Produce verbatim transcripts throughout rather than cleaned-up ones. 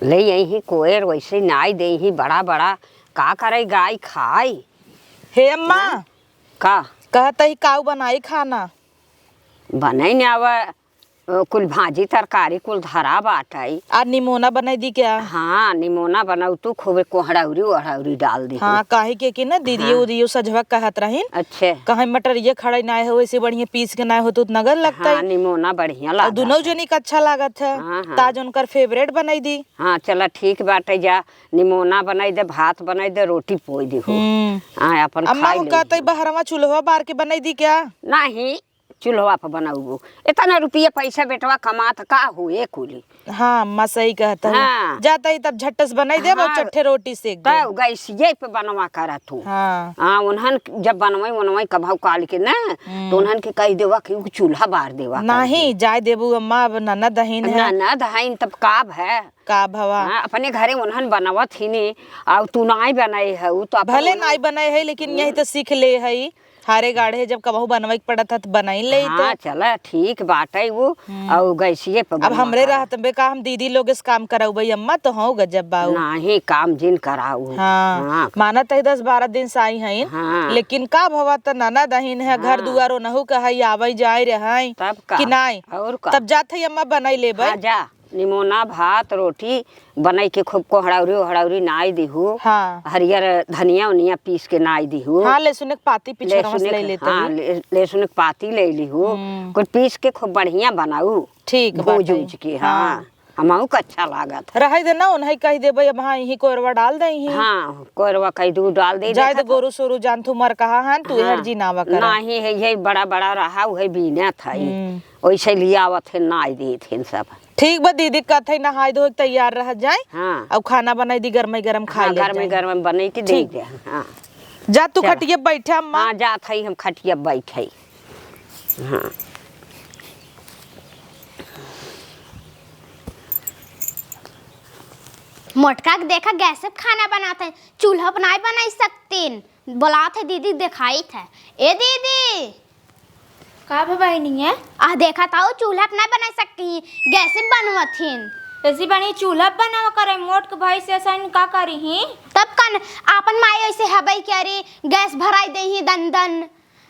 ले यही कोयर वैसे नाई देही बड़ा बड़ा, का करे गाय खाई? हे अम्मा, हाँ? का? कहत ही काऊ बनाई खाना? बनाई ने आवा, अ, कुल भाजी तरकारी कुल धरा बाटई। आ निमोना बनाई दी क्या? हाँ, निमोना बनाऊ तू, खूबे कोहड़ौरी ओहड़ौरी डाल दी। हाँ, काहे के कि ना दीदियो हाँ। उदियो सजवा कहत रहिन। अच्छे। कहीं मटरिया खड़ाई ना हो, वैसे बढ़िया पीस के ना हो तो नगर लगता हाँ, है। निमोना बढ़िया और लागत दुनों है। जनी का अच्छा लागत है। हाँ, हाँ। ताज उनकर फेवरेट बनाई दी। हाँ, चला ठीक बाटे, जा निमोना बनाई दे, भात बनाई दे, रोटी पोई दी हो। हम्म। हाँ, अपन अम्मा खाई हो ले कहते हो। बहरवा चूल्हा बार के बनाई दी क्या? नहीं, चूल्हा पर बनाऊ। इतना रुपया पैसा बेटवा कमात का हो ए कुली? हाँ, अम्मा सही कहत हो। हाँ। जाता ही तब झट्ट से बनाई देब और हाँ, चट्ठे रोटी सेक देब। तब गैसिये पे बनवा करत हो। हाँ। हाँ, उन्हन जब बनवाई, उनवाई कभाऊ काल के ना, हम्म। तो उन्हन के कह देवा कि उ चूल्हा बार देवा कर नहीं, दे। जाए देबू अम्मा, अब ननद हईन है। ननद हईन तब का भै? का भवा? हाँ, अपने घरे उन्हन बनवत ही नहीं, और तू नाई बनाई है, उ तो अपन भले उन्हन नाई बनाए है, लेकिन यही तो सीख ले है। हारे गाढ़े जब कबहू बनवे के पड़त है, तो बनाई ले तो। हाँ, चला, ठीक बात है वो, हम्म। और गैसिये पे अब बनवा हमरे कर। रहत बे का हम दीदी लोग से काम करउबे अम्मा, तो हौ गजब बाऊ। नाही, काम जिन कराऊ। हाँ, हाँ। मानत है दस बारह दिन से आई हैं, हाँ। लेकिन का भवा त ननद अहिन है, घर हाँ। दुआर ओनहु का है, आवे जाए रहे तब का? कि नाई? और का? तब जात है अम्मा बनाई लेबे। हाँ, जा। निमोना, भात, रोटी बनाई के खूब कोहड़ौरी ओहड़ौरी नाई दिहू। हाँ। हरियर धनिया उनिया पीस के नाई दिहू। हाँ, लहसुन के पाती पिछरवा से लहसुन ले के, लेते हाँ, ही। ले-, लहसुन के पाती ले लिहू। हम्म। कुल पीस के खूब बढ़िया बनाऊ। ठीक भूज बाटे। उज के, हाँ। हाँ। हमहू के अच्छा लागत है। रहे दे ना, उन्हें कह देबे, अब हाँ, यही कोरवा डाल दे ही। हाँ, कोरवा कह दू डाल दे, जाए देखत दे हो। गोरू सोरू जान तू मर कहा हन, तू हाँ। एहर जी नावा करा। नाही है, यही बड़ा बड़ा रहा, उहे बीनत है। हम्म। ओइसे लियावत है, नाई देत है सब। ठीक बा दीदी, कथई नहाय धोए के तैयार रह जाए। हाँ। अउ खाना बनाई दी, गरमे गरम खा हाँ, ले गरमे जाए। गरम बनाई के दे ठीक। दे। हाँ। जा तू चल। खटिया बैठा अम्मा। हाँ, जात हई हम खटिया बैठे। हाँ। मोटका के देखा गैस पे खाना बनात है, चूल्हा पे नाई बनाई सकतीन। बोलात है दीदी, देखाइत है। ए दीदी, का भा बहिनिया? आ, देखा ताऊ, चूल्हा पे ना बनाई सकती, गैस पे बनवत हिन। ऐसी बनी चूल्हा पे बनावा करे, मोट के भाई से ऐसा का करी ही? तब कन आपन माई ऐसे हबई के अरे गैस भराई दे ही दन दन,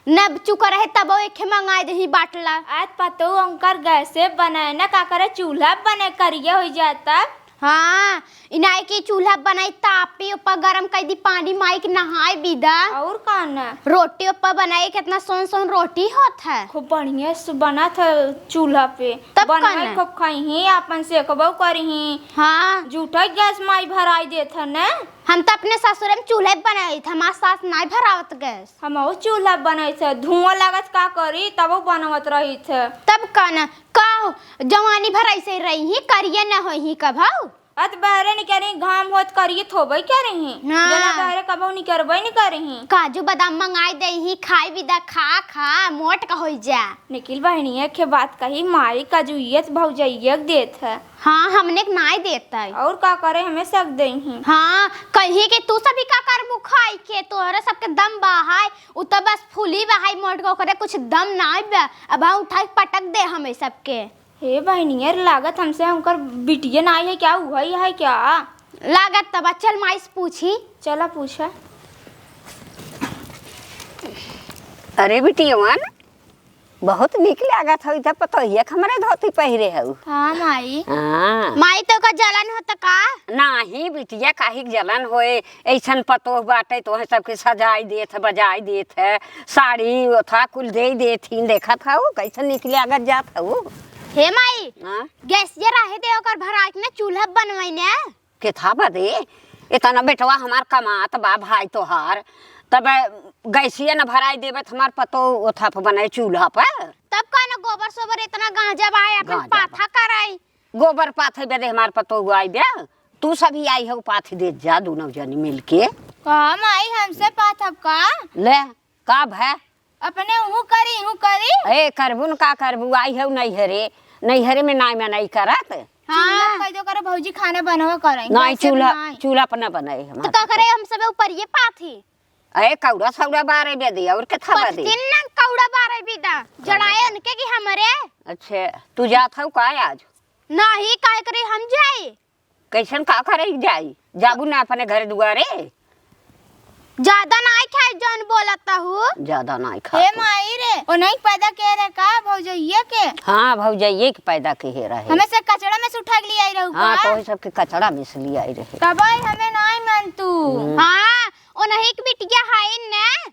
न चुका रहे तब एक मंगाई दे ही बाटला। आज पतो उनकर गैस पे बनाए ना, का करे चूल्हा पे बने करिया हो जाए तब। हाँ, इनाई की चूल्हा बनाई, तापी, ऊपर गरम कई दी पानी, माई के नहाए बिदा। और का ना? रोटी ऊपर बनाई, कितना सोन सोन रोटी होत है। खूब बढ़िया से बनत है चूल्हा पे। तब का बनवाई ना? खूब खाई ही, आपन सेकबो करी ही। हाँ। जूठा गैस माई भराई देत है ना। हम तो अपने ससुरे में चूल्हे पे बनाई थे, हमार सास नाई भरावत गैस। हमहू चूल्हा बनई थे, धुआं लागत का करी, तबो बनवत रही थे। तब का ना, का हो, जवानी भर ऐसे ही रही ही, करिए न होई ही कभऊ। अत बहरे निकरी, घाम होत करिए थोबई क्या रही? हाँ। जना बहरे कबहू निकरबई न करी। काजू बादाम मंगाई दे ही, खाई बिदा, खा खा, मोट का होई जा। निखिल बहनिया के बात कही, माई काजू ये भौजैया के देत है। हाँ, हमने के नाई देत है। और का करे, हमें सक दे ही। हाँ, कही के तू सभी का करबू खाई के, तोहरे सबके दम बा है, उ त बस फूली बा है, मोट का ओकरे कुछ दम नाई बा। अब हाँ उठाई के पटक दे हमें सबके। हे बहिनिया, लागत हमसे उनकर बिटिया नाई है क्या, उहई है क्या? लागत तब चल माई से पूछी। चला पूछा। अरे बिटियवन, बहुत नीक लागत हौ, इधर पतोहिया के हमरे धोती पहिरे हौ। हाँ माई। हाँ। माई तो का जलन होत का? नाही बिटिया, काहे के जलन होए, ऐसन पतोह बाटे, तोहे सबके सजाई देत है, बजाई देत है, साड़ी ओथा कुल दे देत ही, देखत हऊ कैसन निकले अगर जात हऊ। हे माई, हाँ? गैस जे रहे दे ओकर भरा के ना चूल्हा बनवाई ने। केथा बदे? इतना बेटवा हमार कमात बा भाई तोहार, तब गैसिया न भराई देबे त हमार पतोह ओथा पे बनाए चूल्हा पर। तब का न गोबर सोबर इतना गांजा बा है, अपन गांजा बा। पाथा कराई। गोबर पाथे बदे हमार पतोह आई बे। तू सभी आई हऊ पाथी देत जा, दुनौ जनी मिलके। का माई, हमसे पाथब का? ले, का भै? अपने उहू करी, इहू करी। ए, करबू न का करबू, आई हऊ नैहरे, नैहरे में नाई में नाई करत। हाँ। चूल्हा कह दो करे, भौजी खाना बनवा करे। नाई, गैसे चूल्हा, बनाई। चूल्हा पर न बनाई हमार तो का करे, पतोह। हम सबे ऊपर ये पाथी। ए, कौड़ा सौड़ा बारे बे दे, और के था बे दे? पत्तीन न कौड़ा बारे बे दा, जड़ाए उनके कि हमरे। अच्छे, तू जात हऊ का आज? नाही, काहे करे हम जाई? कैसन का करे जाई? जाबू ना अपने घर दुआरे। ज्यादा नाई खाई, जौन बोलत हू। ज्यादा नाई खा हे तू। माई रे, ओनही पैदा के रहे का भौजइये के? हाँ, भौजइये के पैदा के हे रहे। हमें से कचड़ा में से उठा के ले आई रहू हाँ, का? तो ही सबके कचड़ा में से ले आई रहे। तब आई हमें नाई मन तू। हम्म। हाँ, ओनही के बिटिया हईन ने।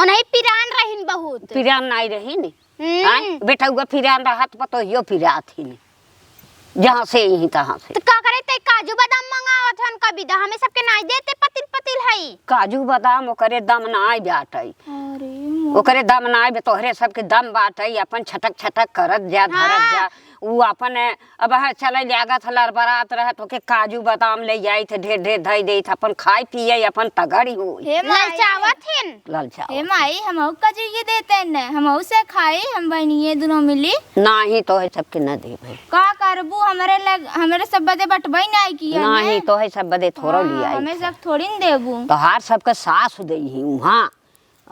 ओनही पिरान रहिन बहुत। पिरान नाई रहिन। हम्म। आय, बेटउआ पिरान रहत, पतोहियो पिरात हिन। जहाँ से यहीं तहाँ से। त का करे, ते काजू बादाम मंगावत हन कभी दा, हमें सबके नाई देते पतिल पतिल हई। काजू बादाम ओकरे दम नाई बाटई। अरे मोर। ओकरे दम नाई बे, तोहरे सबके दम बाटई, अपन छटक छटक करत जा, धरत हाँ। जा। उ अपन अब है चले लागत ह, लड़बड़ात रहत, ओके काजू बादाम ले जाइत, ढेर ढेर धई देइत, अपन खाई पिए, अपन तगड़ी होई। हे माई। ललचावत हिन। ललचावत हे माई, हमहू काजू ये देते न, हमहू से खाई, हम बहनिये दुनो मिली। नाही, तोहे सबके न देबे। का करबू, हमरे लग, हमरे सब बदे बटबई नाही किया नाही, ने। तोहे सब बदे थोड़ो हाँ, लियाई। हमें सब थोड़ी न देबू। तोहार सबके सास देई ही उहाँ।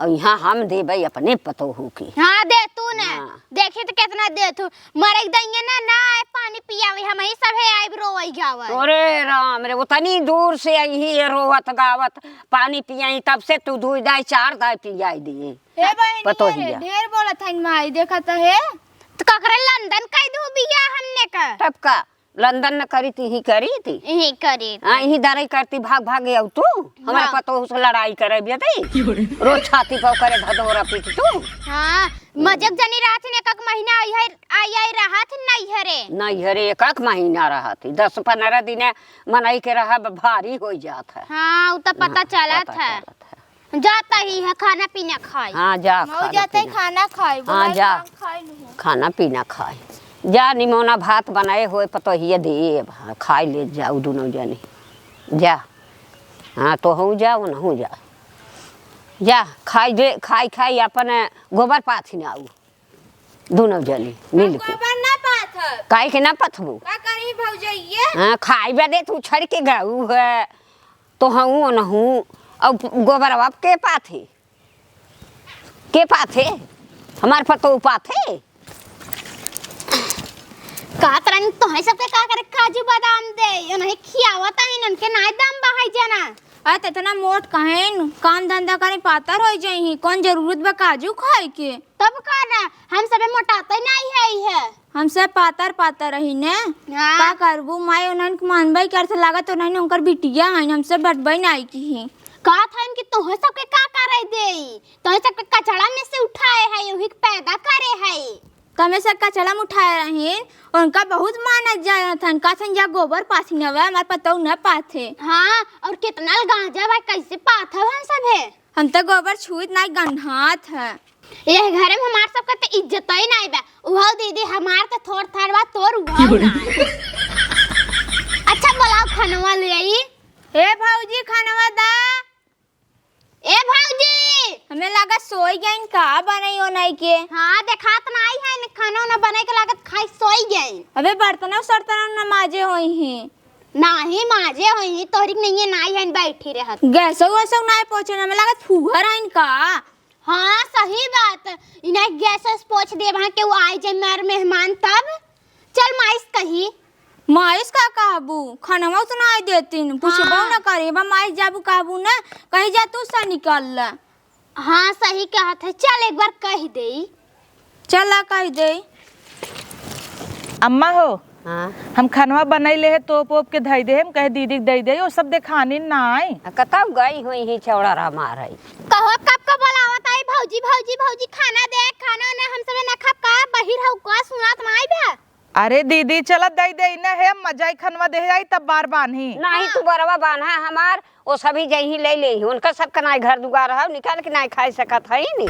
अउर इहाँ हम देबै अपने पतोहू के। हाँ, दे तू ना। हाँ। देखी त केतना दे तू। मरे के दइये ना, ना आए पानी पियावे, हमही सभे आइब रोवै गावै। अरे राम रे, ओतनी दूर से अइही रोवत गावत, पानी पियाई, तब से तू दुइ दाई चार दाई पियाई दिए। हे बहिनी, पतोहिया। ढेर बोलत हइन माई, देखत हे। त ककरे लंदन कइ दू बियाह हमने का। तब का? लंदन न करी ती, ही करी ती। यही करी हाँ, ती। यही दरई करती, भाग भाग आऊ तू। हमारे हाँ। पतोह से लड़ाई करे बिया ती। रोज छाती पर करे धदोरा पीट तू। हाँ, मजक जनी रहत ही, एक एक महीना आई है, आई आई रहत ही नैहरे। नैहरे एक एक महीना रहत ही, दस पन्द्रह दिन मनई के रहा ब-, भारी हो जात है। हाँ, उ तो पता हाँ, चलत पता है। चलत है। जाता ही है खाना पीना खाई। हाँ, जा, मऊ खाना जाते ही पीना। खाना खाई, हाँ, बोला जा। हम खाई नहीं। खाना पीना खाई। जा, निमोना भात बनाए होए, पतोहिए देब, हाँ, खाई ले जाऊ दुनो जनी। जा। हाँ, तोहू जा, ओनहू जा। जा, खाई दे, खाई, खाई अपन गोबर पाथी ना आऊ। दुनो जनी मिल के। गोबर ना पाथब। काहे के ना पथबू? का करी भौजइये? हाँ, खाई बदे तू छड़ के गऊ है। तोहू ओनहू, अब गोबरवा के पाथे? के पाथे? हमार पतोह पाथे? कहत रहनी तोहे सबके का करे काजू बादाम दे, ओनही खियावत आइन, उनके नाय दाम बहाई जाना। अरे त इतना मोट कहेन, काम धंधा करे पातर होइ जाइही, कौन जरूरत बा काजू खाए के? तब का ना, हम सबे मोटाते नाई है, है। हम सब पातर पातर रही ने। हाँ। का करबू माई, उन्हन के मानबे करत लागत, उन्हन उनकर बिटिया हइन, हम सब बटबे नाई किही। कहत हइन कि तोहे सबके का करे देई, तोहे सबके कचड़ा में से उठाए है, उही के पैदा करे है। त हमें सब कचड़ा में उठाए रही, उनका बहुत मानत जात हन, कहत हन जा गोबर पाथी न बा, हमार पतोह न पाथे। हाँ, और कितना गांजा बा, कैसे पाथब हम सभे? हम त गोबर छुइत नाई, गन्हात है। एह घरे में हमार सबके त इज्जतइ नाई बा। उहउ दीदी हमार त थोर थार बा, तोर उहउ नाई। अच्छा बोलाओ खनवा ले आई। ए भौजी खनवा दा। ए भौजी। हमें लागत सोई गइन का बनई ओनई के। हाँ देखात नाई है न खाना ओना बनई के लागत खाई सोई गइन। अबे बर्तनौ सर्तनौ न माजे होइहीं। नाही माजे होइहीं, तोहरी के नइये नाई है बैठी रहत। गैसौ वैसौ नाई पोछे न, हमें लागत फुहर आइन का। हाँ, सही बात। इन्हें गैस वैस पोछ देब, हाँ, केहू आइ जाए मार मेहमान तब। चल, माइस कही। माइस का कहबू? खनवा तो ना आइ देतिन, पूछबो हाँ। ना करे। बा माइस जाबू कहबू ना, कही जा तू सा निकल ला। हाँ, सही कहत है। चल, एक बार कहि देई। चला कहि देई। अम्मा हो, हाँ। हम खनवा बनइले है, तोप ओप के धइ दे, हम कहे दीदी के दइ दे, ओ सब देखानी नाई। आ, कतउ गई होइहीं, चौड़ा रहा मार है। कहो, कब का बोलावत आई, भौजी, भौजी, भौजी, खाना दे, खाना ओना हम सबे ना खाब का, बहिर हउ का, सुनात नाई बा। अरे दीदी, चला दइ दे, इन्हें है, मजा आई, खनवा दे आई, तब बार बान्ही। नाही, हाँ। तू बरवा बान्हा हमार, ओ सभी जइहीं लइ लेइहीं, उनका सबका नाई घर दुआर हउ, निकाल के नाई खाइ सकत हइन।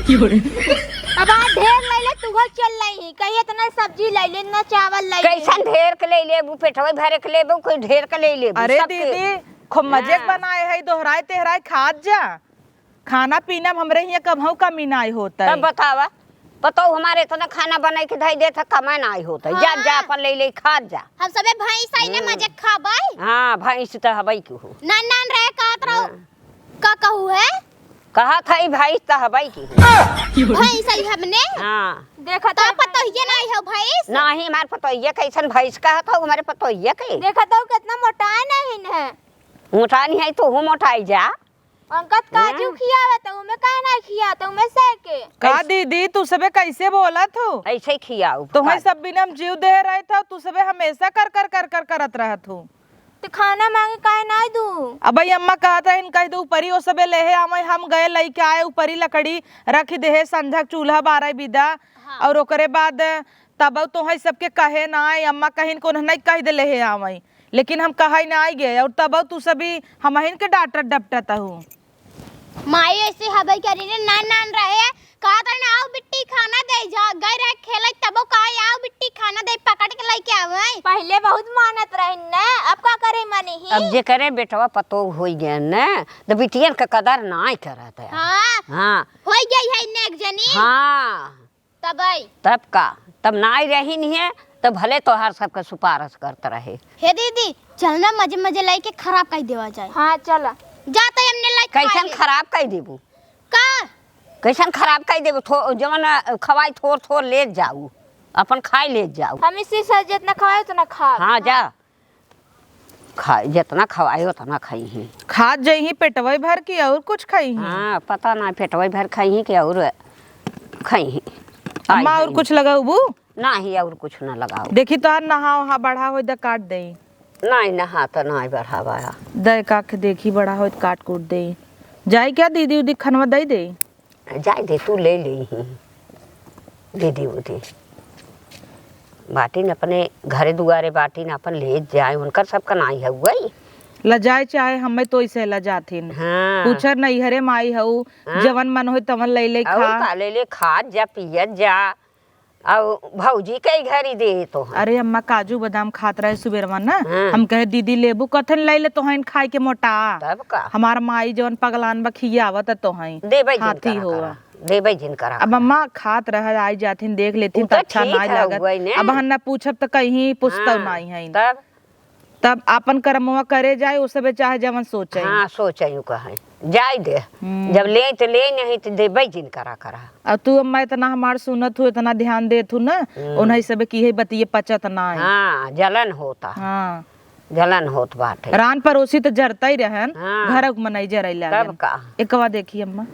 अब आ ढेर लइ ले, तू घर चल लइहीं, कहीं इतना सब्जी लइ ले, इतना चावल लइ ले। कैसन ढेर के लइ लेबू, पेटवे भरे के लेबू, कोई ढेर के लइ लेबू, अरे सबके। दीदी, खूब मजे के हाँ। बनाए है, दोहराए तेहराए खात जा। खाना पीना में हमरे हियाँ कबहूँ कमी नाई होत है। तब बतावा, पतोह हमारे इतना खाना बनाइ के धइ देत है, कमाए नाई होत है। जा, हाँ। जा, अपन लइ लइ खात जा। हम सबे भैंस आई ने हम्म। मजे खाबै। हाँ, भैंस त हबै के हो। नान नान रहे कहत रहो। हाँ। का कहू है? कहत हई भैंस त हबई की। भैंस हई हमने? हाँ। देखत तो हई पतोहिए नाहीं हउ भैंस? नाहीं, हमार पतोहिए कइसन भैंस कहत हउ हमारे पतोहिए के? देखत हउ केतना मोटाए नाहीं है। मोटाए नाहीं है, तोहू मोटाइ जा। अंकत काजू हाँ। खियावे त उमे काहे नाहीं खिया, त उमे से के? का ऐस- दीदी, तू सबे कइसे बोलत हउ? अइसे ही खियाउ। तोहई सब बिना हम जीव देहे रहत हउ, तू सबे हमेसा कर कर कर कर करत रहत हउ। त खाना माँगे काहे नाहीं दू? अबइ अम्मा कहत रहिन, कहि दे उपरी ओ सबे लेहे आवइ, हम गए लइके आए, उपरी लकड़ी रखि देहे, संझा क चूल्हा बारइ बिदा, हाँ। अउर ओकरे बाद तबउ तोहई सबके कहे नाहीं, अम्मा कहिन कि उन्हनइ कहि दे लेहे आवइ, लेकिन हम कहइ नाहीं गए, अउर तबउ तू सबी हमहिन के डाँटत डपटत हउ। माई ऐसे हबई करी रे, नान नान रहे, कहत रहे, "आउ बिट्टी खाना दे जा।" गए रहे खेले, तबो कहे, "आउ बिट्टी खाना दे, पकड़ के लइके आवइ।" पहिले बहुत मानत रहिन न, अब का करे मानी ही? अब जेकरे बेटवा पतोह होइ गए न, त बिटियन के कदर नाहीं करत है। हाँ। हाँ। होइ गई है नेक जनी। हाँ। तबई। तब का? तब नाहीं रहिन है, तब भले तोहार सबके सुपारस करत रहे। हे दीदी, चल ना मजे मजे लइके खराब कइ देवा जाए। हाँ, चल। जा त हमने लइके कइसन खाइए। खराब कइ देबू? का? कइसन खराब कइ देबू? थो-, जवन, अ, खवाई थोर थोर लेत जाऊ, अपन खाइ लेत जाऊ। हम इसी से जितना खवाए उतना खा। हाँ, जा। खा, जितना खवाए उतना खइहीं। खात जइहीं पेटवइ भर कि अउर कुछ खइहीं? हाँ, पता नाहीं पेटवइ भर खइहीं कि अउर खइहीं। अम्मा, अउर कुछ लगउबू? नाहीं, अउर कुछ न लगाउ। देखी तोहार नहा वहा बढ़ा होइ त काट देई। नाहीं, नहा त नाहीं बढ़ावा। दे का के देखी बढ़ा होइ त काट कूट देई। जाई का दीदी उदी खनवा दइ देई? जाए दे, तू ले लेइहीं। दीदी उदी बाटिन अपने घरे दुआरे बाटिन, अपन लेत जाए, उनकर सबका नाहीं हउवइ। लजाए चाहे हमें तो इसे लजाथिन। हाँ। पूछर नइहरे माई हऊ, हाँ। जवन मन होई तवन ले ले अउर खा। का ले ले खात जा, पियत जा। अउ भौजी के घरी दे तो। अरे अम्मा, काजू बादाम खात रहे सुबेरवा ना, हाँ। हम कहे, "दीदी लेबू कथन ले ले तोहन खाए के मोटा।" तब का? हमार माई जवन पगलान बा खियावत तोहन। देबै जिन हाथी करा होआ। करा। देबै जिन करा अब करा। अम्मा खात रह, आई जाथिन, देख लेथिन उ त तो अच्छा ठीक नाई है, लागत। वही ने। अब हम ना पूछब त कहीं पूछतौ हाँ, नाई है। तब? तब आपन करमवा करे जाए, ओ सबे चाहे जवन सोचे। हाँ, सोचे उ कहे। जाए दे। हम्म। जब ले त ले, नहीं त देबै जिन करा करा। अब तू अम्मा इतना हमार सुनत हू, इतना ध्यान देत हू ना, हम्म। उन्हीं सबे की है बतिये पचत ना है। हाँ, जलन होता। हाँ। जलन होत बाटे। रान परोसी त जरतै रहन, हाँ। घरक मनई जरै लागन। तब का? एकवा देखी अम्मा।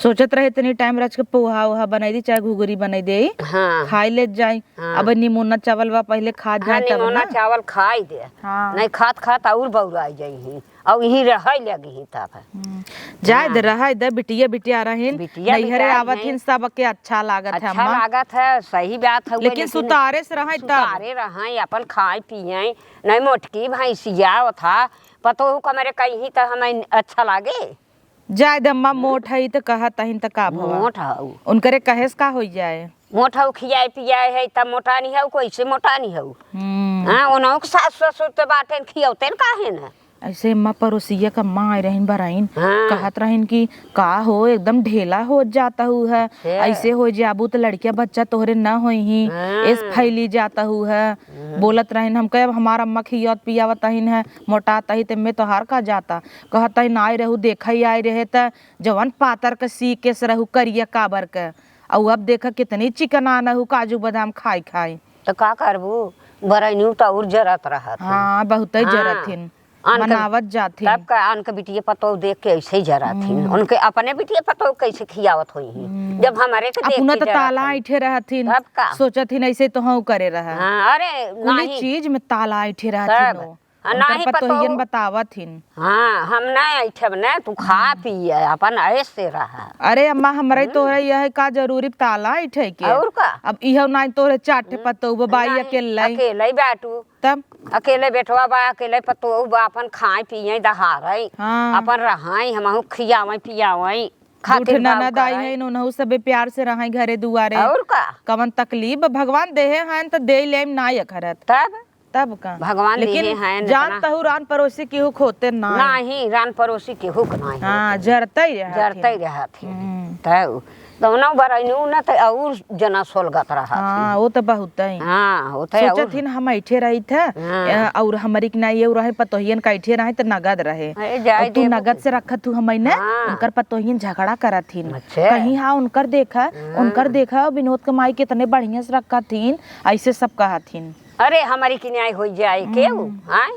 सोचत रहे इतनी टाइम रच के पोहा ओहा बनाई दी, चाहे घुघरी बनाई दे, हाँ। खाई लेत जाई। हाँ। अब निमोना चावल बा, पहिले खा हाँ, जाए तब निमोना ना। चावल खाई दे। हाँ। नहीं खात खात अउर बउराई जाई ही। अउ इहीं रहै लगी ही तब। हम्म। जाए दे, हाँ। रहै दे, बिटिया बिटिया रहिन। बिटिया नैहरे बिटिया आवत रहिन। हिन, सबके अच्छा लागत है, अच्छा अम्मा। लागत है, सही बात है, लेकिन लेकिन सुतारे से रहै तब। सुतारे रहै, अपन खाए पिए, नहीं मोटकी भैंसिया था, पतोहू कमरे कहीं त हमें अच्छा लागे। जाए दे अम्मा, हम्म। मोट है त कहत हइन त का भवा? मोट हऊ। उनकरे कहे से का होई जाए? मोट हऊ, खियाए पियाए है, तब मोटा नहीं हऊ, कैसे मोटा नहीं हऊ? हम्म। हाँ, उन्हों के सास ससुर त बाटेन, खियौतेन काहे न? ऐसे अम्मा पड़ोसिया का माँ आई रहिन बराइन, हाँ। कहत रहिन कि का हो, एकदम ढेला हो जाता हू है, अच्छा। ऐसे हो जाबू त लड़किया बच्चा तोहरे न होई ही, हाँ। एस फैली जाता हू है। हम्म। बोलत रहिन, हम कहे, "अब हमार अम्मा खियावत पियावत हइन है, मोटात ही ते में तोहार का जाता?" कहत हइन, "आए रहू, देखा ही आए रहे त जवन पातर के सी केस रहू, करिया काबर के, अउ अब देखा कितनी चिकनान हू, काजू बादाम खाई खाई।" त का करबू, बरैनियो त अउर जरत रहत हन। हाँ, बहुतै हाँ। जरत हिन, अन के, मनावत जात हिन। तब का, अन के बिटिया पतोह देख के ऐसे ही जरत हिन। हम्म। उनके अपने बिटिया पतोह कैसे खियावत होई हिन, हम्म। जब हमारे के देख अपना के त जरत ताला हिन। ऐठे रहत हिन, तब का? सोचत हिन ऐसे तो हूँ करे रहा। हाँ, अरे, कुली नहीं। चीज में ताला ऐठे रहत हिन तब। वो। हाँ, उनकर नाहीं पतोहियन पतोह। बतावत हिन। हाँ, हम नाहीं ऐठब न, तू खा हम्म। पिए, अपन ऐसे रहा। अरे अम्मा, हमरे हम्म। तोहरे यह का जरूरी ताला ऐठे के? और का? अब इहो नाहीं तोहरे चार ठे हम्म। पतोह बा, बाई नाहीं, अकेले। अकेले बाटू। तब? अकेले बेटवा बा, अकेले पतोह बा, अपन खाए पिए दहारे, हाँ। अपन रहे, हमहू खियावे पियावे, दू खातिर ठे भाव ननद आई करे। है, उनहू सबे प्यार से रहे घरे दुआरे। और का? कवन तकलीफ बा? भगवान देहे हैं त दे लेम ना अखरत। तब? तब का? भगवान लेकिन दिहे हैं, जान इतना तहु रान परोसी केहू खोते ना है। नाहीं, रान परोसी केहू के नाहीं हाँ, होते। जरतै रहत जरतै ही। रहत ही। हम्म। तब तौनो बरैनू न त और जना सोलगत रहत हाँ, ही। वो तो बहुत है। हाँ, वो तो सोचत और ही न हम ऐठे रही थे, हाँ। अ, और हमरी के ना ये रहे, पतोहियन का ऐठे रहे तो नगद रहे। अरे, जाए और तू देबो नगद के। से रखत हूँ हम ना, हाँ। उनकर पतोहियन झगड़ा करत हिन। अच्छा। कहीं हाँ, उनकर देखा, हाँ। उनकर देखा, विनोद के माई कितने बढ़िया से रखत हिन, ऐसे सब कहत हिन। अरे, हमरी के न्याय हो जाए केहू, हम्म। आय?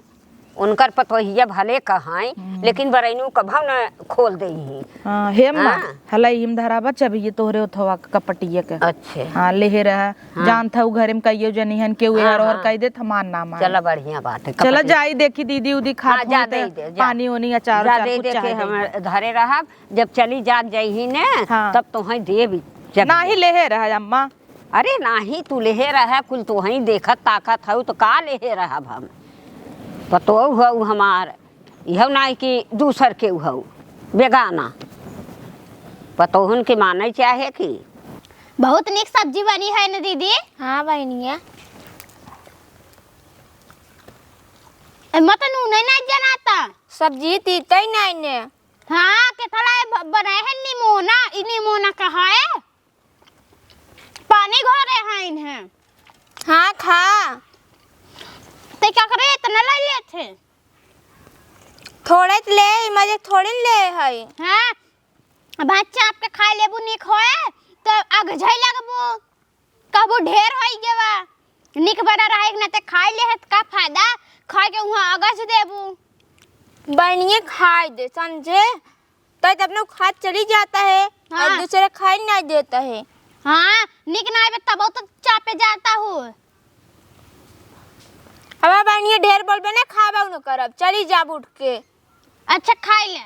उनकर पतोहिया भले कहाई, हम्म। लेकिन बरैनू कभौ न खोल देई ही। हाँ, हे अम्मा, हाँ। हलाई हिम धरावा चाबी ये तोहरे ओथवा के कपटिया के। अच्छे। हाँ, लेहे रहा। हाँ। जानत हऊ घरे में कइयो जनी हन, केहू हाँ, एहर ओहर हाँ। कह देत, हमार नाम आए। चला, बढ़िया बात है, चला कपटिया। जाई देखी दीदी उदी खात हाँ, जा होई त दे, दे, जा। पानी ओनी अचार जा उचार दे कुछ दे चाहे के दे। हम धरे रहब, जब चली जाग जाई ही ने, हाँ। तब तोहई देबी। जब नाही लेहे रहा अम्मा। अरे नाही, तू लेहे रहा, कुल तोहई देखत ताकत हऊ, तो का लेहे रहब हम? पतोह हऊ हमार, इहौ नाही कि दूसर केहू हऊ, बेगाना। पतोहन के माने चाहे कि। बहुत नीक सब्जी बनी है न दीदी? हाँ बहिनिया। ए, मत नून नहीं जनाता। सब्जी तीतई नहीं ने। हाँ, के थला ए ब-, बनाए है निमोना, ई निमोना कहा है? पानी घोरे हैं इन्हें। हाँ, खा। ते का करे, इतना ले लेत है? थोड़े त ले, मजे थोड़ी ले है। हाँ, भात चाप के खाई लेबू, निक होए, तो अगझई लगबू। कहबू, "ढेर होई गेवा।" निक बना रहे, एक नाते खाई ले है, त का फायदा? खाए के उहाँ अगझ देबू। बनिए खाए दे, समझे? तो अपने खात चली जाता है और हाँ। दूसरे खाए ना देता है। हाँ, निक ना आवे तब तो चापे जाता हूँ। अब बनिए ढेर बोलबे ना, खाबा न करब, चली जाब उठ के। अच्छा, खाई ले।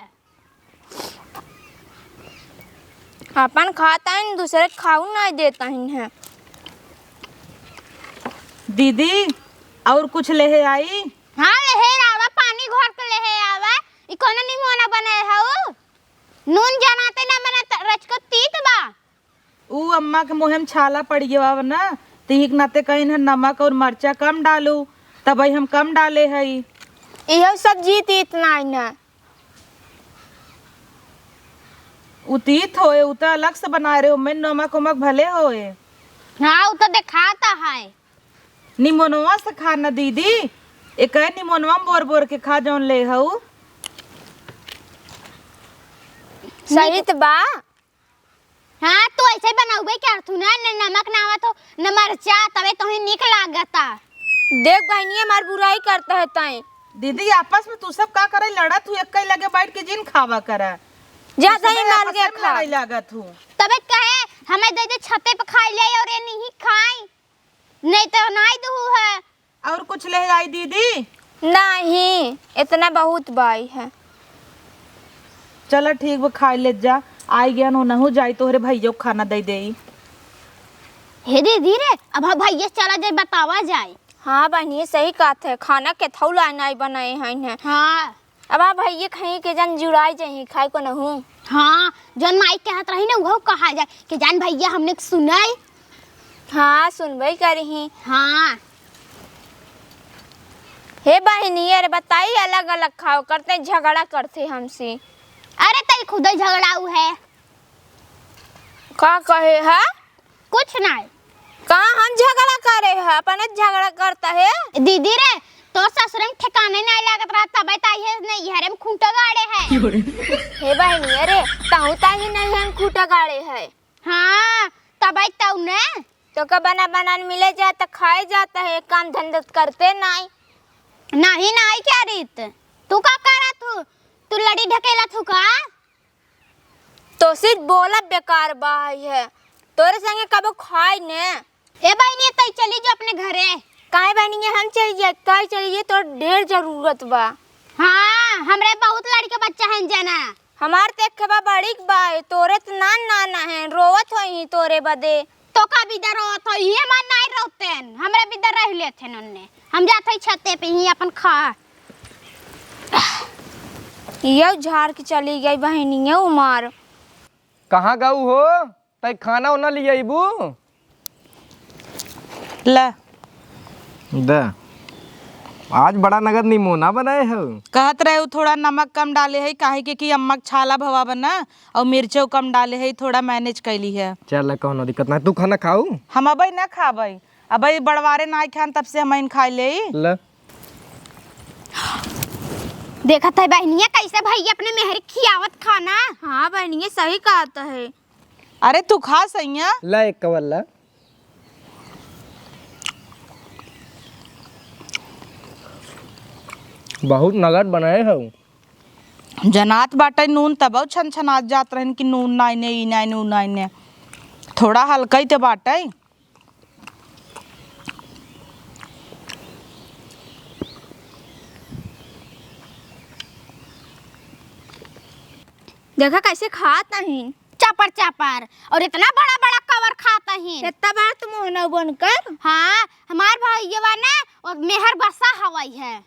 अपन खाता है, दूसरे खाऊ ना देता ही है। दीदी, और कुछ लेहे आई? हाँ, लेहे आवा, पानी घोर के लेहे आवा। ई कौन निमोना बने हऊ? नून जनाते ना बने त-, रचको तीत बा। ऊ अम्मा के मुँहे में छाला पड़ गया बा ना, त इही के नाते कहिन है, "नमक और मरचा कम डालू," तब हम कम डाले हई। इहो सब्जी तीत नाई ना। उ तीत होए, उ त अलग से बनाए रहे, ओमे नमक उमक भले होए। हाँ, उ त देखाता है। निमोनवा से खा न दीदी, एक निमोनवा में बोर बोर के खा जौन ले हऊ। सही त बा। हाँ, तू ऐसे बनउबे करथू ना, न नमक ना आवत हो, न मरचा, तबे तोही नीक लागता। देख बहिनी, हमार बुराई करता है तैं। दीदी, आपस में तू सब का करे लड़त हू? एक लगे बैठ के जिन खावा करा। जा तू सब तहीं मार आपस के में खा। लड़ाई लागत हू। तबे कहे, हमें दे दे छते पे खाई ले और ये नहीं खाई। नहीं तो नाई दुहू है। और कुछ ले आई दीदी? नहीं, इतना बहुत बाई है। चला ठीक बा, खाई ले जा। आई गया नो नहु जाई, तोहरे भैया को खाना दे देई। हे दीदी रे, अब हम भैया से चला जाए, बतावा जाए। हाँ बहिनी, सही कहत है, खाना के थौला नहीं बनाए हैं। हाँ। अब आप भैया कहीं के जन जुड़ाई जाही, खाए को नहू। हाँ, जौन माई कहत रही ना, उहो कहा जाए कि जान भैया हमने के सुनाई। हाँ, सुनबे करिही। हाँ। हे बहिनी, अरे बताई, अलग अलग खाओ करते, झगड़ा करते हमसे। अरे तई खुदे झगड़ाऊ है। का कहे है? कुछ नहीं। का हम झगड़ा करे है? अपने झगड़ा करता है। दीदी रे, तो ससुर में ठिकाने नहीं लागत रहा, तबे ताई है नहीं, हरे में खूंटा गाड़े है। हे बहिनी, अरे, ताऊ ताई नहीं हम खूंटा गाड़े है। हाँ, तबे ताऊ ने। तो का बना बना मिले जाए तो खाए जाता है, काम धंधा करते नहीं। नहीं, नहीं क्या रीत? तू का करत हू? तू लड़ी ढकेलत हू का? तो सिर्फ बोला बेकार बाई है, तोरे संगे कबो खाई ने। ए बहिनी, तई चली जो अपने घरे। काहे बहिनी, हम चली जाए, काहे चली जाए, तोर ढेर जरूरत बा। हाँ, हमरे बहुत लड़के बच्चा हैं जना। हमार त एक बा बड़ी बा, तोरे त नान नान है, रोवत होई तोरे बदे। तो का बिदा रोवत हो, ये हमार नाई रोतेन, हमरे बिदा रह लेते हैं उनने। हम जाते ही छते पे ही अपन खा। यौ झार के चली गई बहिनिया उमार। कहाँ गऊ हो? तै खाना ओना लियबू? ला। दा। आज बड़ा नगद निमोना बनाए हो। कहत रहे उ थोड़ा नमक कम डाले है, काहे के कि अम्मा के छाला भवा बना और मिर्चो कम डाले है, थोड़ा manage कैली है। चल, कौनो दिक्कत ना, तू खाना खाऊ? हम अबे ना खाबे, अबे बड़वारे ना खान, तब से हम इन खा ले। ल। देखत है बहनिया, कैसे भैया अपने मेहर खियावत खाना। हाँ बहनिया, सही कहत है। अरे तू खा सैया। ला एक कवर ला। बहुत नगद बनाए हो। जनात बाटे नून तबौ छन छनात जात रहन कि नून नाइने, ई नाइने, ऊ नाइने। थोड़ा हल्का ही तो बाटे। देखा कैसे खात हईन। चापर चापर। और इतना बड़ा बड़ा कवर खात हईन। इतना बड़ा तुम हो ना बनकर। हाँ, हमार भैया ना, वो मेहर बसा हवाई है।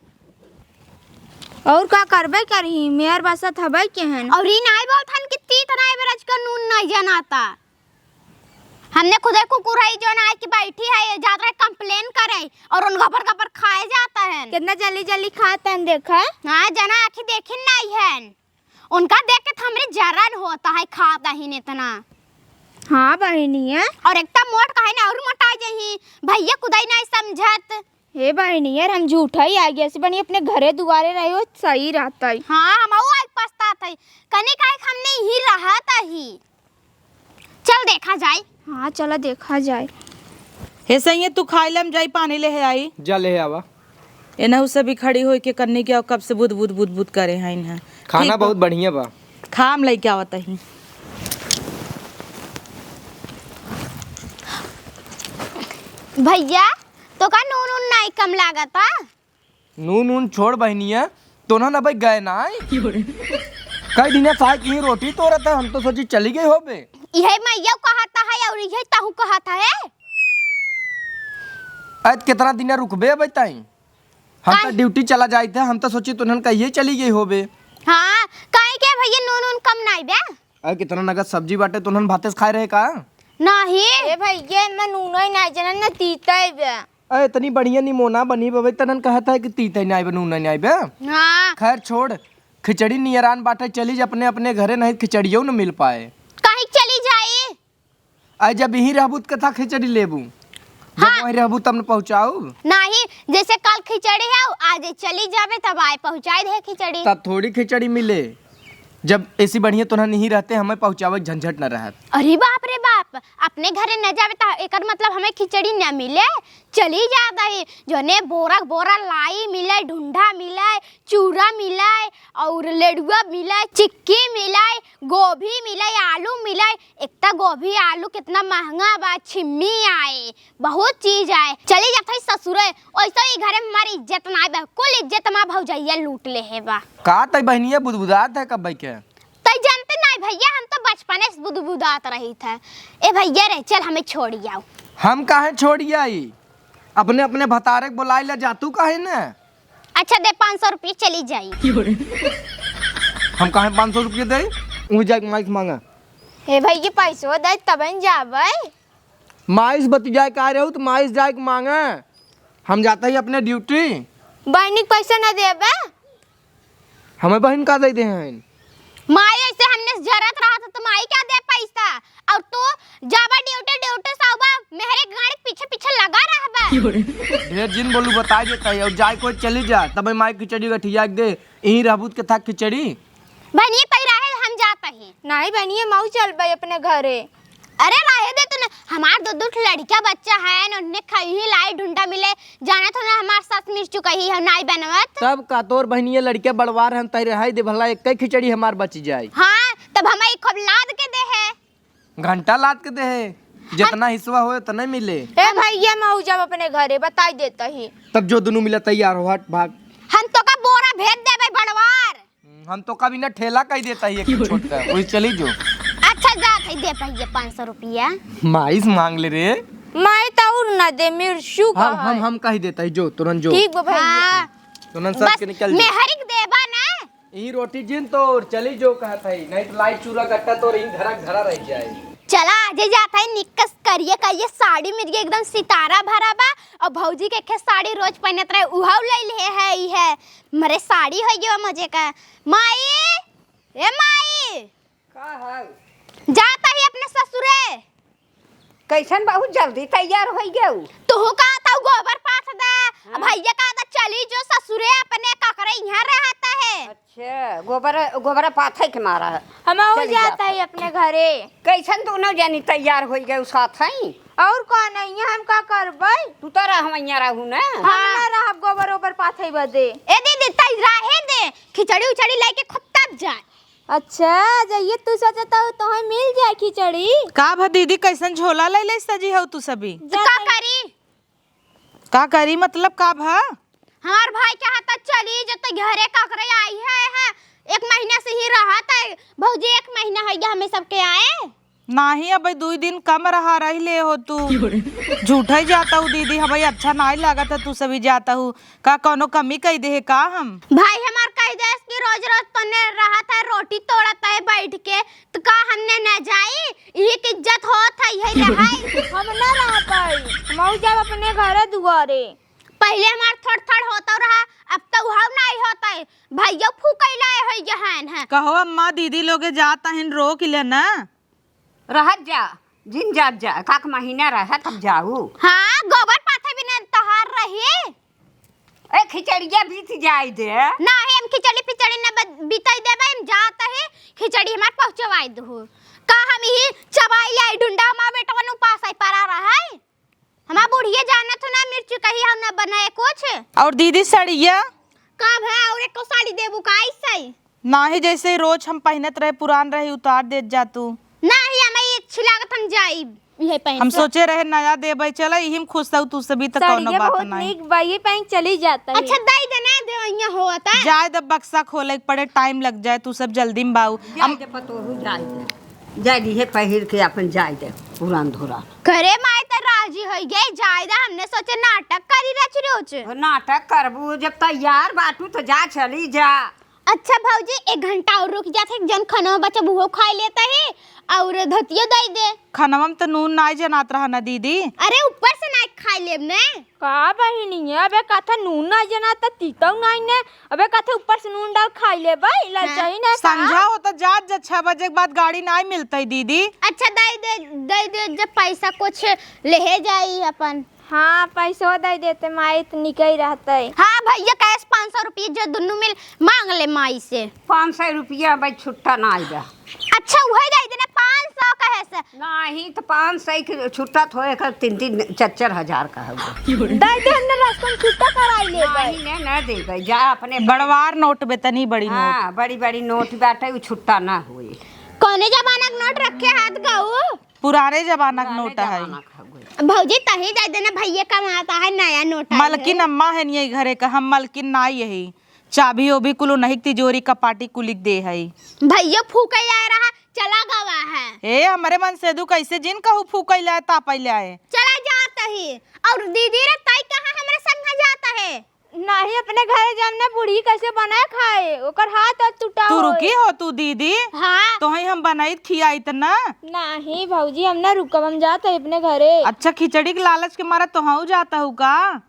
और का करबे करही, मेहर बसा थबे के हन। और ई नाई बोलत हन कि तीत नाई बरज का नून नाई जनाता। हमने खुदे कुकुर है जो ना कि बैठी है, ये जात रहे complain करे और उन गबर गबर खाए जाता है। कितना जल्दी जल्दी खात हन देखा। हाँ, जना आँखी देखिन नाई हन। उनका देख के तो हमरे जरन होता है, खात हईन इतना। हाँ बहिनिया। और इतना मोट काहे ना और मोटा जही, भैया खुदाई नाई समझत। हे बहिनिया, हम झूठा ही आ गया, से बनी अपने घरे दुआरे रहे हो, सही रहता है। हाँ, हम आई पछतात है, कनी काहे हमने ही रहत ही। चल देखा जाए। हाँ, चला देखा जाए। हे सैया, तू खाई ले, हम जाई पानी ले हे आई। जा ले हे आवा। एनहु से भी खड़ी होई के कन्नी के कब से बुद बुद बुद बुद करे हैं इन्हें। खाना ठीक बा। बहुत बढ़िया बा। खा, हम लेके आवत ही। भैया, तो का नून उन नाई कम लागत है? नून उन छोड़ बहिनिया, तोनहन अबे गए नाई। कई दिने साय की रोटी तोरत है, हम तो सोची चली गई होबे। इहे मैया कहता है और इहे तहु कहता है। अत कितना दिन रुकबे अबे ताई? हम तो काहे? Duty चला जाइत है, हम तो सोची तोनहन कहिए चली गई होबे। हाँ, काहे के भैया नून उन कम नाई बे? अरे कितना नगद सब्जी बाटे, तोनहन भाते से खाए रहे का? नाही। ए भैया, मैं नून ही नाई जना, न तीता ही बे। अरे, इतनी बढ़िया निमोना बनी बबे, तनन कहत है कि तीते नाई बे, नून नाई बे। हाँ। खैर छोड़, खिचड़ी नियरान बाटे, चली जा अपने, अपने घरे, नहीं खिचड़ियो न मिल पाए। काहे चली जाई? अरे, जब यहीं रहबू त कथा खिचड़ी लेबू, जब हाँ। वहीं रहबू तब न पहुँचाऊ। नहीं, जैसे कल खिचड़ी है, आज चली जाबे तब आए पहुँचाई दे खिचड़ी। तब थोड़ी खिचड़ी मिले। जब ऐसी बढ़िया तोहन नहीं रहते, हमें पहुँचावे झंझट न रहत। अरे बाप रे बाप, अपने घरे न जावे त एकर मतलब हमें खिचड़ी न मिले? चली जात ही, जोने बोरा बोरा लाई मिले, ढूंढा मिले, चूरा मिले, और लेडुआ मिले, चिक्की मिले, गोभी मिले, आलू मिले। एक त गोभी आलू कितना महंगा बा, छिम्मी आए, बहुत चीज आए। चली जात ही ससुरे, ओइसे ही घरे में हमारी इज्जत ना बा, कुल इज्जत हमार भौजैया लूट ले है बा। का तई बहनिया बुदबुदात है कब्बे के? तई जानते नाई भैया, हम तो बचपने से बुदबुदात रही थे। ए भैया रे, चल हमें छोड़ी आओ। हम काहे छोड़ी आई? अपने, अपने भतारे के बोलाई ले जा, तू काहे न? अच्छा दे पाँच सौ रुपये, चली जाई। हम काहे पाँच सौ रुपये दे? वहीं जाके माई से मांगा। ए भैया पैसो दे तबे न जाबे। माई से बतियाए का रहू त माई से जाए के मांगे। हम जाते ही अपने duty। बहनी के पैसा न देबे? हमें बहन का दे दे हैं? माई ऐसे हमने जरत रहा था तो माई क्या दे पैसा? और तू जाबा duty, duty से आबा मेहरे गाड़ी के पीछे पीछे लगा रहबा। ढेर जिन बोलू बता देता है, और जाए कोई चली जा, तब माई खिचड़ी गठिया के दे, यहीं रहबू त के था खिचड़ी। बहनिए, तई रहे, हम जात ही। नहीं बहनिए, मऊ चलबे अपने घरे। अरे रहे दे तूने, हमार दो दो ठो लड़का बच्चा है, न उन्हें खई ही लाई ढूंढा मिले, जाना था ना हमार सास मिर्चू कही है, नाई बनवत। तब का तोर बहनिए लड़के बड़वार हैं, तई रहे दे भला, एक ही खिचड़ी हमार बच जाए। हाँ, तब हम एक खूब लाद के दे है। घंटा लाद के दे है, जितना हिस्सा होए उतना मिले। ए भैया, मऊ जब अपने घरे बताई देता ही। तब जो दोनों मिला तैयार हो, हट भाग। हम तो का बोरा भेज देबे बड़वार। हम्म, हम तो कभी ना ठेला कह देता ही एक छोटका, वही चली जो। अच्छा, जात है, दे पहिए पाँच सौ रुपया। माइस मांग ले रे। माई तो और ना दे, मिर्चू का हम, हम, है। हम कह देता ही जो, तुरंत जो। ठीक बा भैया। हाँ। तुरंत साथ बस के निकल जो। मेहरिक देबा ना। ई रोटी जिन तो चली जो कहत है, नहीं तो लाई चूरा कट्टा तो रही धरा धरा रह जाए। चला, आजे जात है, निक्कस करिए करिए साड़ी मिल गई, एकदम सितारा भरा बा। और भौजी के खे साड़ी रोज पहनत रहे, उहौ ले ले है, ई है, मरे साड़ी हो गया मजे का। माई, ए माई, का है? जात ही अपने ससुरे। कैसन बहुत जल्दी तैयार हो गऊ? तुहू का तौ गोबर पाथ दे, हाँ। भैया का तौ चली जो ससुरे अपने ककरे यहाँ रहत है। अच्छा, गोबर, गोबर पाथे के मारा। हमहू चली जात जात है। है अपने घरे। कैसन दोनों जनी तैयार हो गऊ साथ है? और कौन है, यहाँ हम का करबै? तू तो रह, वहीं रहू ना। हम हाँ। ना रहब गोबर ओबर पाथे बदे। ए दीदी, तै रहे दे, खिचड़ी उचड़ी लेके खुद तब जाए। अच्छा, जइए तू सोचत हऊ, तोहे मिल जाए खिचड़ी। का भा दीदी, कैसन झोला ले ले सजी हऊ तू सभी? तो का करी? का करी मतलब का भा? हमार भाई के हाथ चली, जब तक घरे ककरे आई है, है, एक महीना से ही रहत है। भौजी, एक महीना हो गया हमें सबके आए। नाही, अबे दुई दिन कम रहा, रह ले हो तू। झूठा ही जात हऊ दीदी, हमें अच्छा नाही लागत है तू सभी जात हऊ। का कौनो कमी कह दे है का हम? भाई हमार कह दे कि रोज रोज तने रहत है, रोटी तोड़त है बैठ के, तो का हमने न जाई? यही के इज्जत होत है, यही रहाई। हम न रह पाई, हम जाब अपने घरे दुआरे। पहले हमार थोड़ थोड़ होता रहा, अब तो उहाव नहीं होता है। भैया फूकैला है, है जहान है। कहो अम्मा, दीदी लोगे जात हन, रोक ले ना। रहत जा, जिन जात जा, काक महीना रहत, तब जाऊ। हाँ, गोबर पाथे बिना तोहार रही। ए, खिचड़िया बीत जाए दे। नाही, हम खिचड़ी पिचड़ी न ब-, बिताई देबे, हम जात ही, खिचड़ी हमार पहुँचवाई दहु। का हम ही चबाई ले आई ढुंडा, हमार बेटवन उपास आई परा रहा है। हमार बुढ़िया जानत हो ना, मिर्च कही हम ना बनाए कुछ। और दीदी सड़िया? का भा, और एको साड़ी देबू का ऐसे? नाही, जैसे रोज हम पहिनत रहे, पुरान रही, उतार देत जा तू। नाही, हमें ये अच्छी लागत, हम जाई, ये पहन हम के। सोचे रहे नया देबै, चला, इही में खुश हऊ तू सभी, तो कौनो सड़िया बात बहुत नाही। नीक बा, ये पहन चली जाता है। अच्छा, दई दे ना, दे, यहाँ होता। जाए द, बक्सा खोले के पड़े, टाइम लग जाए, तू सब जल्दी में बाऊ। जाए हम दे पतोहू, जाए दे। जाए दी है पहिर के अपन जाए दे, पुरान धुरान। करे माई त राजी होई गई, जाए दे, हमने सोचे नाटक करी रच रोच। नाटक करबू, जब तैयार बाटू तो जा, चली जा। अच्छा भौजी, एक घंटा और रुक जाते, जौन खाना बचब उहो खाई लेता है और धोतियो दे दे। खानवा में तो नून नाई जनात रहा ना दीदी। अरे ऊपर से नाई खाई लेब ने। का बहिनी, अबे कथा नून नाई जनात त तीतौ नाई ने, अबे कथा ऊपर से नून डाल खाई लेबै, ललचाई ना का? संझा होता जात जा, छह बजे के बाद गाड़ी नाई मिलतै दीदी। अच्छा दे दे, दे दे, जब पैसा कुछ लेहे जाई अपन। हाँ, पैसो दे देते माई, त निकई रहते। हाँ भैया, कैश पाँच सौ रुपये जो दुनू मिल मांग ले माई से। पाँच सौ रुपया भाई छुट्टा ना आइबा। अच्छा, उहे दे देना पाँच सौ कहे से। नहीं, तो पाँच सौ के छुट्टा थोड़े कर, तीन तीन, चार चार हजार का होगा। दे दे, हमने रस्कम छुट्टा कराई ले भाई। नहीं, ने, न दे भाई, जा अपने बड़वार नोट बे, तनी बड़ी नोट। हाँ, बड़ी बड़ी नोट बाटे, उ छुट्टा ना होए। कौने जमाना के नोट रखे हाथ गऊ? पुराने जमाना के पुराने नोट है। जमाना के हउवे। भौजी, तही दे देना, भैया कमाता है, नया नोट आया है। मलकिन अम्मा है नहीं घरे का, हम मलकिन ना यही। चाबी ओबी कुल उन्हीं के तिजोरी कपाटी कुलिक दे है। भैया फूके आए रहा, चला गवा है। ए, हमरे मन से दू कैसे जिन कहू फूके लाए, तापे लाए। चला जात ही। और दीदी रे, ताई कहाँ हमरे संग जाता है? नाही, अपने घरे जाम ना, बूढ़ी कैसे बनाए खाए, ओकर हाथ और टूटा तू होए। रुकी हो तू दीदी? हाँ। तोहई हम बनाइत खियाइत ना। नाही भौजी, हम ना रुकब, हम जात है अपने घरे। अच्छा, खिचड़ी के लालच के मारा तोहऊ जात हऊ का?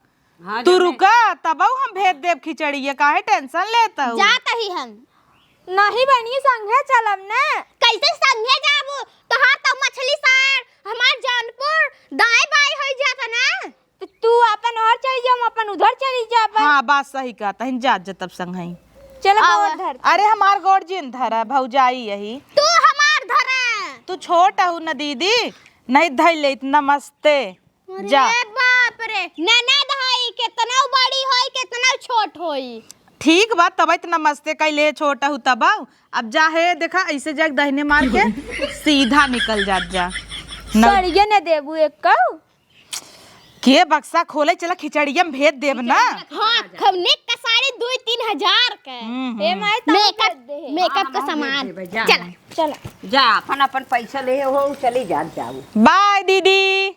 हाँ, तू जाने। रुका, तबऊ हम भेज देब खिचड़ी, ये काहे tension लेत हऊ? जात ही हम। नाही बनी, संगे चलब ना। कैसे संगे जाबू? तोहार तो मछली शहर, हमार जौनपुर, दाएं बाएं होई जाता ना। तो तू अपन ओर चली जा, हम अपन उधर चली जाबे। हाँ, बात सही कहा, तहिन जात जा तब संगही। चलो, आवा। गोड़ धर। अरे, हमार गोड़ जिन धरा, भौजाई यही। तू हमार धरा। तू छोट हऊ न दीदी, नहीं धइले इतना मस्ते। अरे जा। बाप रे, ननद हई, केतना बड़ी होई, केतना छोट होई। ठीक बा, तब इतना मस्ते कैले छोट हऊ तब। अब जा है, देखा, ऐसे जाके दाहिने मार के सीधा निकल जात जा। न- सड़िया न देबू एक कऊ? के बक्सा खोले, चला खिचड़िया में भेज देब ना। हाँ, खौने का साड़ी दो तीन हजार के। हम्म, ए हम्म। माई, तब makeup, भेज दे। Makeup हाँ, का हम सामान। भेज देबे, जा। चला। चला। जा, अपन, अपन पैसा ले हो, चली जा, जाऊ। Bye दीदी।